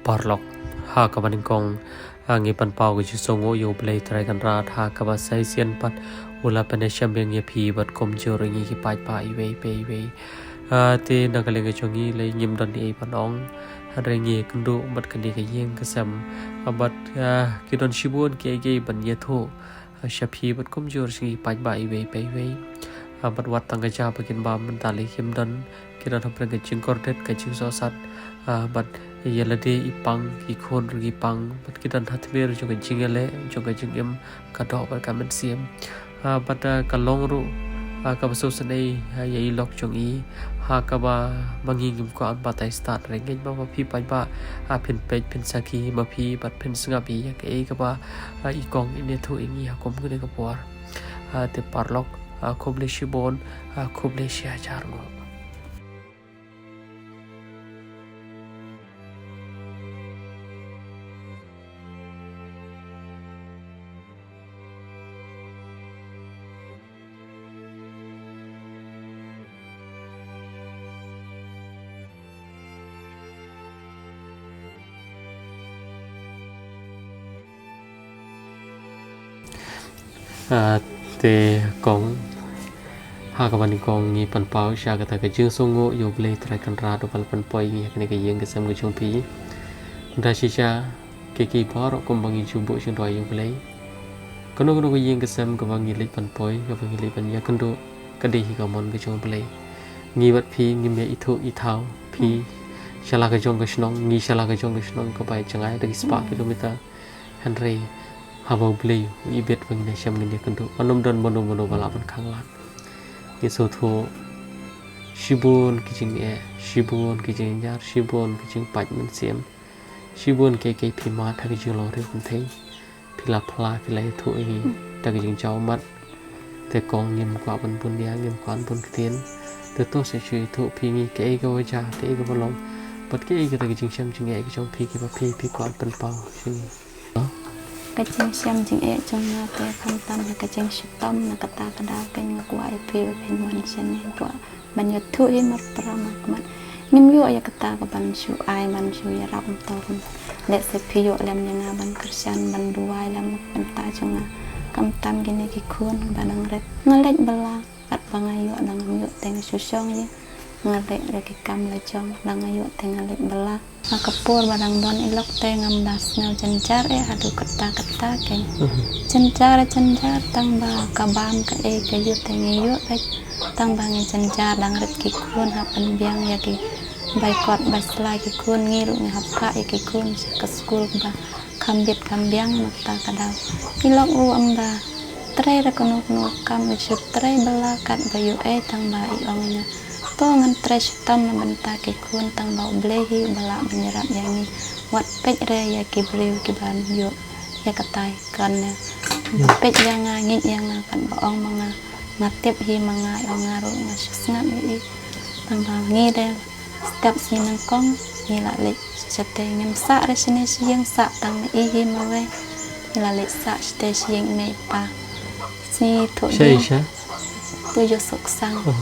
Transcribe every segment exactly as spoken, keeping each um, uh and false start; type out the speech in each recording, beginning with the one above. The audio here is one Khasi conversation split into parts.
Paralok, ha kaba nyngkong, ah, ngi pynpaw ka jingsngewnguh ïa U Blei Trai Kynrad, ha kaba sa shisien pat u la pynïashem biang ïa phi bad kumjuh ïa ngi ki paidbah iwei pa iwei. Ah, te na ka liang ka jong ngi lei ngim don ei ei ban ong, hynrei ngi kynduh bad kane ka ïing ka sem, ah, bad, ah, ki don shibun kiei kiei ban ïathuh, ah, sha phi bad kumjuh sha ngi paidbah iwei pa iwei. Ah, bad wat tang ka jia ba kin bam mynta lei kim don, ki don hapdeng ka jingkordit, ka jingsohsat, ah, bad ïa lade i pang, i khun ruh i pang, bad ki don ha tmier jong ka jingïaleh, jong ka jingim, ka doh bad ka mynsiem. Ah, bad, ah, ka long ruh, ah, kaba sngewsynei, ah, ïa i lok jong i, ha kaba ma ngi ngim kwah ban batai stad, hynrei ngeit ba ma phi paidbah, ah, phin peit, phin sakhi, ma phi bad phin sngap ïa kaei kaba, ah, i kong in ïathuh ïa ngi ha kum kane ka por. Ah, te paralok, ah, khublei shibun, ah, khublei shihajar nguh. Ah, te kong, ha kaba nyngkong ngi pynpaw sha kata ka jingsngewnguh ïa U Blei Trai Kynrad uba la pynpoi ngi ha kane ka ïing ka sem ka jong phi. Nda shisha, kiei kiei baroh kumba ngi ju buh jingduwai ïa U Blei. Kano kano ka ïing ka sem kaba ngi leit pynpoi, kaba ngi leit pynïakynduh, ka dei hi ka mon ka jong U Blei. Ngi bad phi ngim ïa ithuh ithaw, phi sha la ka jong ka shnong, ngi sha la ka jong ka shnong kaba jngai da ki spah kilometer. Hynrei haba U Blei u ibit ba ngin ïashem ngin ïakynduh, ym don mano mano ba lah ban khanglad. Ngi sngewthuh shibun ki jingeh, shibun ki jingjar, shibun ki jingpait mynsiem, shibun kiei kiei phi mad ha ka jinglong riewkynthei. Phi la phla, phi la ïathuh ïa ngi da ka jingjaw mat. Te kong ngim kwah ban bun ïa, ngim kwah ban bun ktien. Te to sa shu ïathuh phi ngi kaei kaba jia, kaei kaba long, bad kaei kata ka jingshem jingeh ka jong phi kiba phi, phi kwah pynpaw sha ngi. Ka jingshem jingeh jong nga te khamtam ïa ka jingshitom, na kata ka daw kein nga kwah ïa phi ba phin wan shane, kwah ban ïathuh hi marpra markhmat. Ngim ïoh ïa kata ka ban shu ai, ban shu ïarap kumto. Lehse phi ïoh lem ïa nga ban kyrshan, ban duwai lem na ka bynta jong nga. Khamtam kine ki khun ba dang rit. Nga leit bylla, katba nga ïoh dang ngam ïoh te nga shu shong ïa. Nga leh ïa ki kam la jong, dang nga ïoh te nga leit bylla. Ha ka por ba dang don i lok te ngam da sngew jynjar eh haduh katta katta kein. Jynjar, jynjar, tang ba ka bam kaei ka ïoh te ngi ïoh beit. Tang ba ngi jynjar, dang rit ki khun, hap pynbiang ïa ki bai kot bai sla ki khun, ngi ruh ngi hap phah ïa ki khun sha ka skul ba kham bit kham biang. Mynta ka daw i lok ruh ym da trei da kano kano kam, i shu trei bylla katba ïoh ei, tang ba i ong ïa nga, to ngan trei shitom na bynta ki khun, tang ba U Blei hi uba lah ban ïarap ïa ngi. Wat peit re ïa ki briew kiban ïoh ïa katai kan ne. Peit ïa nga, ngeit ïa nga, katba ong ma nga, nga tip hi ma nga, ong nga ruh nga shu sngap ïa i. Tang ba ngi de step sngi nyngkong ngi la leit shatei, ngim sah re shane sha ïing, sah tang ma i hi marwei. Ngi la leit sah shatei sha ïing i mei i pa. Sngi thoh ding. Sha i sha? Pu Ïoh Sok Sang. Oh.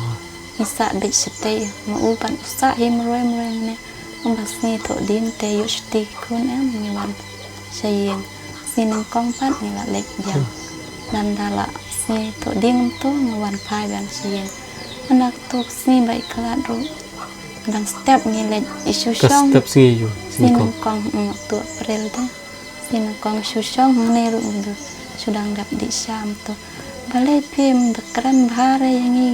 Ngi sah beit shatei, ma u pat u sah hi marwei marwei ne. Ym ba sngi thoh ding te ïoh shuti ki khun em ngi wan sha ïing. Sngi nyngkong pat ngi la leit biang. Nanda la sngi thoh ding ym to ngi wan phai biang sha ïing. Nanda to sngi ba i khlad ruh. Dang step ngi leit i shu shong. Ka step sngi ïoh. Sngi nyngkong, mm, to April te. Sngi nyngkong shu shong hangne ruh ngi shu dang dap dih sham to. Balei phi ym da kren bha re ïa ngi?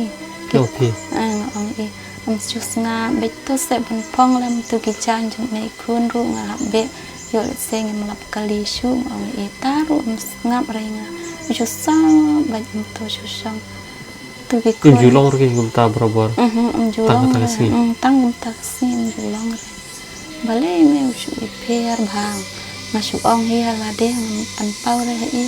Ki, oh, phi. Ah, nga ong i, ym shu sngap beit to, seh ban phong lem to ki jaiñ jong me khun ruh nga hap beh. Ïoh lehse ngim lap kali shuh, nga ong i, ta ruh ym sngap re nga. Ym shu sngap beit, ym to shu shong. To ki khun. Ym ju long re kumta barabor. Mhm, ym ju long re. Tang kumta ka sngi. Mm, tang kumta ka sngi ym ju long re. Balei me u shu ïapher bha? Nga shu ong hi ha lade, ngam pynpaw re ha i.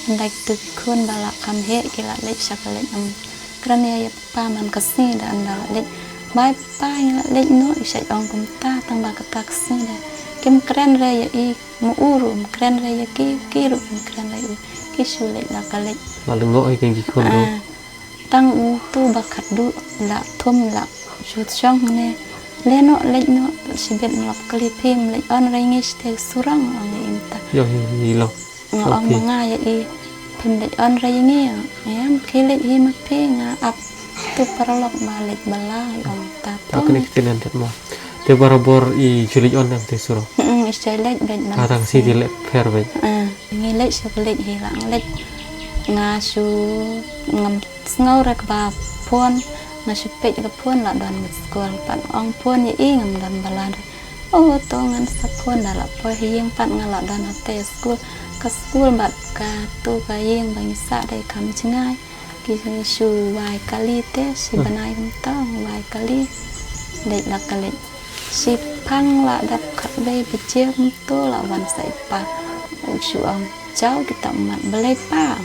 Ynda kito ki khun ba la kham heh ki la leit sha ka leit, ngam kren ïa i pa man ka sngi da ynda la leit. Bai pa, ngi la leit noh, i shait ong kumta, tang ba kata ka sngi da kim kren re ïa i, ma u ruh ym kren re ïa ki, ki ruh kim kren re ïa u. Ki shu leit la ka leit. La lyngngoh ïa ki khun ruh. Ah, tang uto ba khatduh la thum la shu shong hangne. Leh noh, leit noh, shibit mlok kali phi, ym leit on re ngi shatei surong, ong i mynta. Ïa i long. Nga ong ma nga ïa i, phim leit on re ngi, em, ki leit hi ma phi, nga ap tu paralok ma leit bala, ong ta. Ka kane ki tinan tet mo. Te barabor i ju leit on em te surong. Hmm, i shatei leit beit man. Ka tang si ti leit pher beit. Ah, ngi leit shu leit hi la, leit nga shu ngam sngew re kaba phone, nga shu peit ka phone la don missed call, pat ong phone ïa i ngam don bala re. Oh, to ngan sa phone da la poi ha ïing pat nga la don hatei skul. Ka skul bad ka tu ka ïing ba ngi sah dei kham jngai. Ki shu wai kali te, shi bnai kumta, wai kali. Leit la ka leit. Shi pang la dap khatwei baje kumto la wan sa i pa. U shu ong, jaw kita mat, balei pa?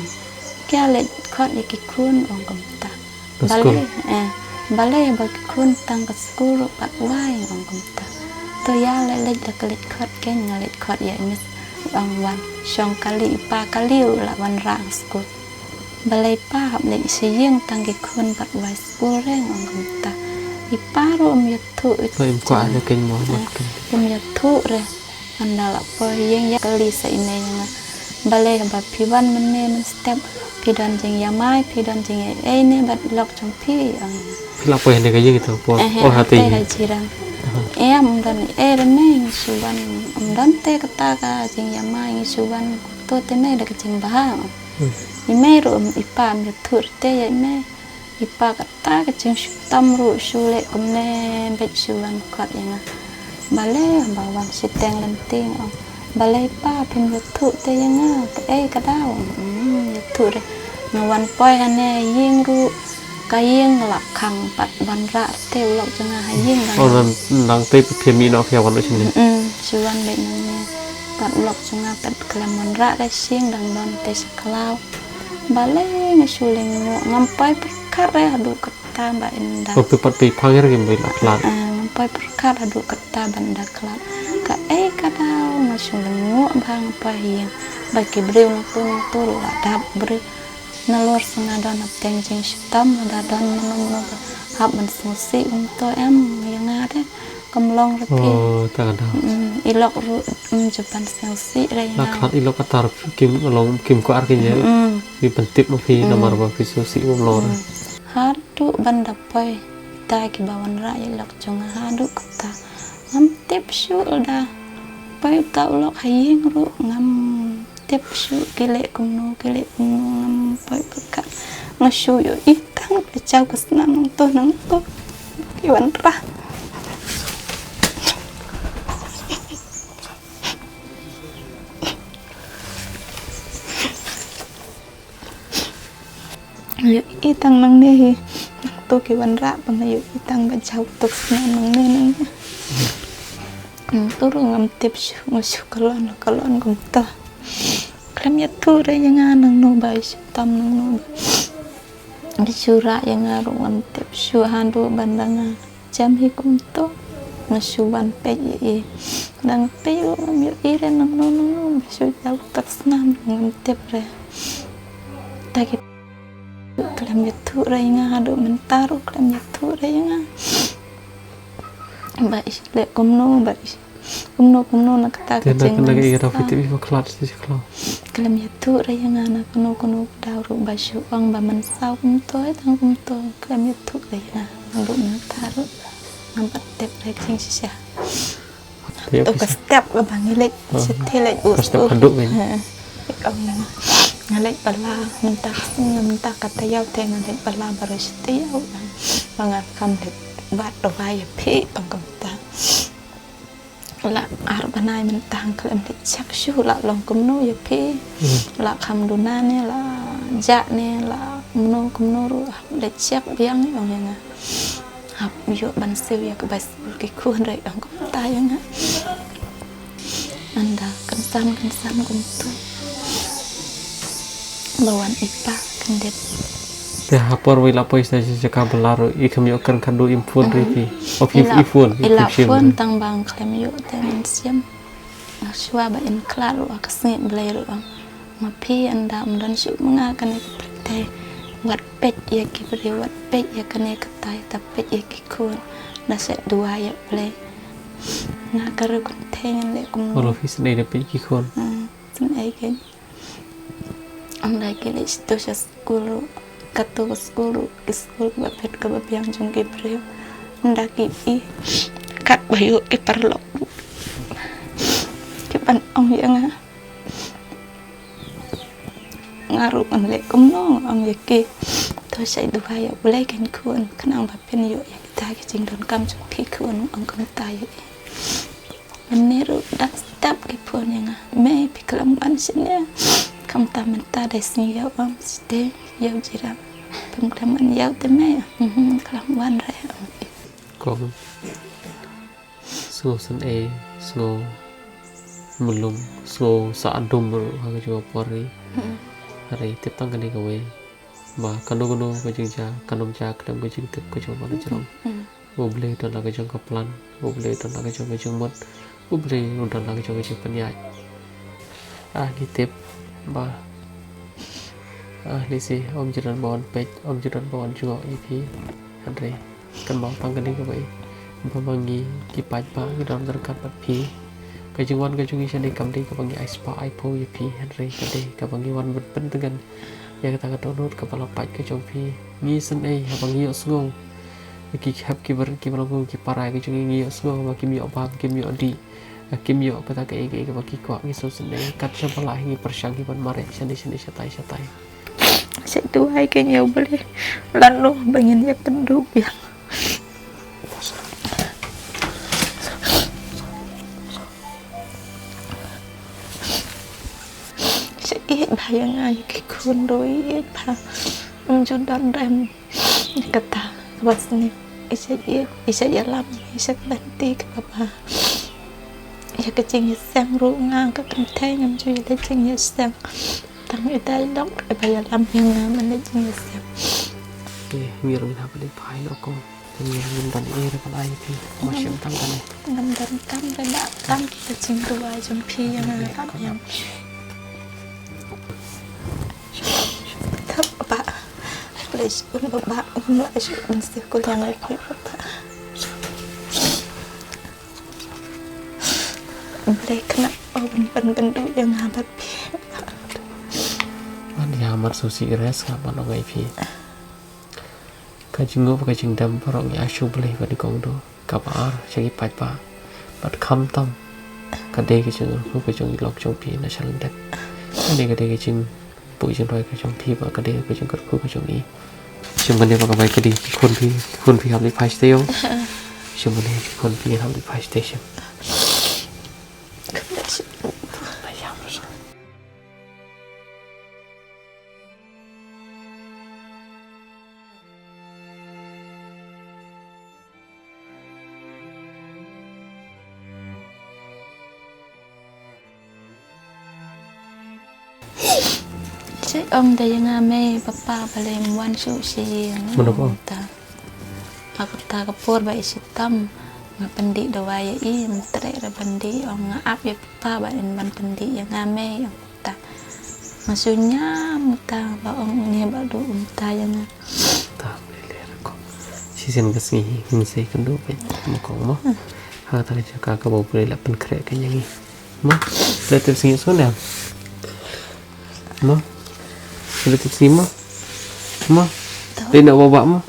Ki leit khot ïa ki khun, ong kumta. Balei, eh, balei ba ki khun tang ka skul ruh pat wai, ong kumta. To ïa leit, leit da ka leit khot kein, nga leit khot ïa i miss, ong wan shong kali, i pa kali u la wanrah ka skul. Balei pa hap leit sha ïing tang ki khun pat wai skul re, ong kumta. I pa ruh um ïathuh, im kwah ïa kein mo, eh, im ïathuh re. Ynda la poi ïing ïa kali sa ine ïa nga. Balei haba phi wan mynne mynstep phi don jingïamai, phi don jingïaei ne bad lok jong phi, ong. Phi la poi hane ka ïing ito poi. Eh, oh, hate ha jirang. Em, ym don ei re mei, ngi shu wan, ym don te kata ka jingïamai, ngi shu wan to te mei da ka jingbha. Hmm. I mei ruh i pa um ïathuh te ïa i mei. I pa kata ka jingshitom ruh shu leh kumne beit shu wan khot ïa nga. Balei ba wan shiteng lynti, ong. Balei pa phim ïathuh te ïa nga, kaei ka daw. Hmm, ïathuh re. Nga wan poi hane ïing ruh ka ïing la khang pat wanrah te u lok jong nga ha ïing. Oh, nang, nang te phi mih noh phi wan noh shane. Hmm, shu wan beit nangne. Pat u lok jong nga pat khlem wanrah re, shing dang don te sha khlaw. Balei nga shu lyngngoh, ngam poi pyrkhat re haduh katta ba ynda. Ong phi pat phi phang re kim poi la khlad. Ah, ngam poi pyrkhat haduh katta ba ynda khlad. Kaei ka daw nga shu lyngngoh ba nga poi ha ïing. Ba ki briew nangtu nangtu ruh la dap briew. Nalor sa nga don hapdeng jingshitom, lada don mano mano ba hap ban sngewsih kumto em ïa nga de. Kam long re phi. Oh, ta ka daw. Mm, i lok ruh, mm, ju pan sngewsih re ïa nga. La khlad i lok kata ruh kim long kim kwah re ïa. Mm. Phi pyntip ma phi namar ba phi sngewsih bym long re. Mm. Haduh ban da poi ita kiba wanrah ïa i lok jong nga haduh kata. Ngam tip shuh lada poi uta u lok ha ïing ruh ngam tip shuh ki leh kumno, ki leh kumno, ngam poi pyrkhat. Nga shu ïohi tang ka jaw ka snam nangto nangto ki wanrah. Nga ïohi tang nangne hi. Nangto ki wanrah ba nga ïohi tang ka jaw ka snam nangne nangne. Nangto ruh ngam tip shuh, nga shu khlon khlon kumta. Khlem ïathuh re ïa nga nangno ba i shu tam nangno ba i shu rah ïa nga ruh ngam tip shuh haduh ban da nga jem hi kumto. Nga shu wan peit ïa i. Da nga peit ruh ngam ïohi re nangno nangno ba shu jaw ka snam ngam tip re. Ta ki khlem ïathuh re ïa nga haduh mynta ruh khlem ïathuh re ïa nga. Ba i leh kumno ba i kumno kumno na kata ka jingmynsaw. Khlem ïathuh re ïa nga na kano kano ka daw ruh ba shu ong ba mynsaw kumto, eh, tang kumto. Khlem ïathuh re ïa nga. Naduh mynta ruh ngam pat tip re jingshisha. To ka step kaba ngi leit, shatei leit u step haduh ngi. Nga leit bala mynta ka sngi, mynta ka taïew te nga leit bala baroh shi taïew. Ba nga kham leit wad dawai ïa phi tang kumta. La ar bnai mynta nga khlem leit check shuh la long kumno ïa phi. La kham duna ne la jah ne la kumno kumno ruh hap leit check biang ïa nga. Hap ïoh ban siew ïa ka bais ki khun re ong kumta ïa nga. Ynda kynsan kynsan kumta. Ba wan i pa kyndit. Te ha por wei la poi sa jaka bala ruh i khlem ïoh kren khadduh im phone re phi. O phi i phone i la phone tang ba nga khlem ïoh te mynsiem. Shuwa ba in khlad ruh ka sngi Blei ruh ong. Ma phi ynda ym don shuh ma nga kane ka pyrthei. Wat peit ïa ki briew, wat peit ïa kane ka tai, ta peit ïa ki khun. Na shet duwai ïa U Blei. Nga ka ruh kynthei ngan leh kumno. Olo phi sngewdei da peit ki khun. Hmm, sngewdei kein. Ym dei ki leit to sha skul ruh. Kato ka skul ruh ki skul kaba phet kaba biang jong ki briew. Ynda ki i kat ba ïoh ki paralok. Ki ban ong ïa nga. Nga ruh ngan leh kumno, nga ong ïa ki. To shet duwai ïa U Blei kein khun, khnang ba phin ïoh ïa kita ki jingdonkam jong phi khun, nga ong kumta ïa i. Mynne ruh dang step ki phone ïa nga. Mei, phi khlem wan shane? Khamtam mynta dei sngi ïew, ym sdei ïew jyrap. Phim khlem wan ïew te mei? Mhm, khlem wan re, ong i. Kong. Sngew sngewsih, sngew mulung, sngew sah dum ruh ha ka jong ka por ri. Mm. Hynrei tip tang kane kawei. Ba kano kano ka jingjia, kan ym jia khlem ka jingtip ka jong u ba la jrong. Mm. U Blei u don la ka jong ka plan, U Blei u don la ka jong ka jingmut, U Blei u don la ka jong ka jingpynïaid. Ah, ngi tip ba, ah, lehse ym ju don ba wan peit, ym ju don ba wan jngoh ïa phi. Hynrei kynmaw tang kane kawei, ba ma ngi ki paidbah ngi don ryngkat bad phi. Ka jingwan ka jong ngi shane kam dei kaba ngi ai spah ai phew ïa phi, hynrei ka dei kaba ngi wan ban pyntngen ïa kata ka dohnud kaba la pait ka jong phi. Ngi sngewsih haba ngi ïohsngew ïa ki hep ki barit kiba long kum ki para ka jong ngi, ngi ïohsngew ba kim ïoh bam, kim ïoh dih, kim ïoh kata kaei kaei kaba ki kwah. Ngi sngewsih, kat shaba lah ngi pyrshang hi ban mareh shane shane shatai shatai. Shet duwai kein ïa U Blei lano ba ngin ïakynduh biang. Shet ïeit bha ïa nga ïa ki khun ruh, ïeit bha. Ym ju don rem. Kata kaba sngewsih, i shet ïeit, i shet ïalam, i shet lynti kaba bha. Ïa ka jingïaseng ruh nga ka kynthei ngam ju ïaleh jingïaseng. Tang i dei lok iba ïalam ïa nga ban leh jingïaseng. Te ngi ruh ngin hap ban leit phai noh kong. Te ngi ruh ngim don ei ruh ban ai ïa phi. Mo, shim tang kane. Ngam donkam re, ba tang ka jingduwai jong phi ïa nga. Thap ba. Blei shu un ba ba un la shu un sih ko ïa nga phi ba ba. Blei kynnoh o ban pynkynduh ïa nga bad phi. Ban ïa mar shu sih res nga ban ong ïa phi. Ka jingnguh ka jingdem baroh ngi ai sha U Blei ba dei kong duh. Kaba ar sha ki paidbah. Bad khamtam ka dei ka jingkyrkhu ka jong i lok jong phi na shalyndet. Ka dei ka dei ka jingbuh jingroi ka jong phi bad ka dei ka jingkyrkhu ka jong i. Shim kane ba ka bai ka dei ki khun phi, ki khun phi hap leit phai shatei ong. Shim kane ki khun phi hap leit phai shatei shim. Shu ong da ïa nga mei, papa balei ym wan shuh sha ïing. Mano ba? Ta. Ha kata ka por ba i shitom nga pyndih dawai ïa i, ym treh re ban dih, ong nga ap ïa papa ba in ban pyndih ïa nga mei, ong ta. Nga shu ñiam ta ba ong une ba duh um ta ïa nga. Ta, leh leh ko. Shisien ka sngi hi ngin sa ïakynduh beit ma kong mo. Ha kata ka jaka kaba U Blei la pynkhreh ka ïa ngi. Mo, leh tip sngi sngewsih. Mo. Leh tip sngi mo. Mo. Leh na baba mo.